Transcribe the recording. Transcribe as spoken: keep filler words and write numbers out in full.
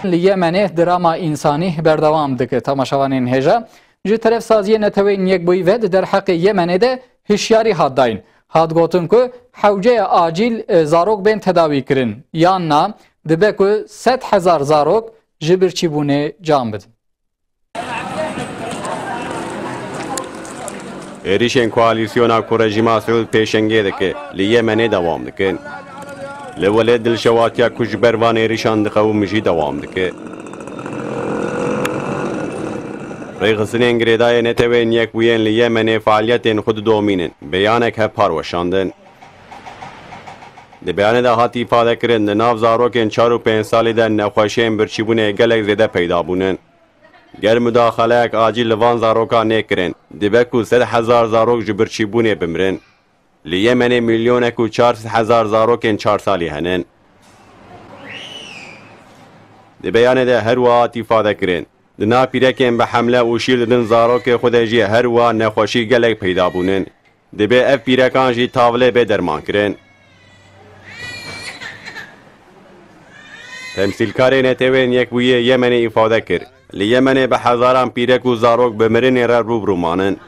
Li Yemenê drama însanî berdewam dike. Temaşevanên hêja, ji terefsaziyê Neteweyên Yekbûyî ve di derheqê Yemenê de hişyarî hat dayîn. Hat gotin ku hewceya acîl, e, zarok bên tedawî kirin. Yan na, dibe ku sed hezar zarok ji birçîbûnê can bidin. Êrişên koalîsyona ku rejîma Siûd pêşengê dike, li Yemenê dewam dikin. Li welêt dilşewatiya ku ji ber van êrişan diqewim jî dewam dike. Rêxistinên girêdayê Netewên Yekbûyên li Yemenê faaliyetên xwe didomînin, beyanek hevpar weşandin. Di beyanê de hat îfadekirin, di nav zarokên çar û pênc salî de nexweşiyên birçîbûnê gelek zêde peyda bûnin. Ger mudaxaleyek acîl li van zarokan nêkirin, dibe ku sed hezar zarok ji birçîbûnê bimirin. Li Yemenê milyonek û çar sed hezar zarokên çar salî henin. Di beyanê de her wiha hat îfadekirin, di nav pîrekên bi hemle û şîr didin zarokê xwe de jî her wiha nexweşî gelek peyda bûnin. Dibe ev pîrekan jî tavilê bê dermankirin. Temsîlkarê Netewên Yekbûyî yê Yemenê îfade kir, li Yemenê bi hezaran pîrek û zarok bi mirinê re rû bi rû manin.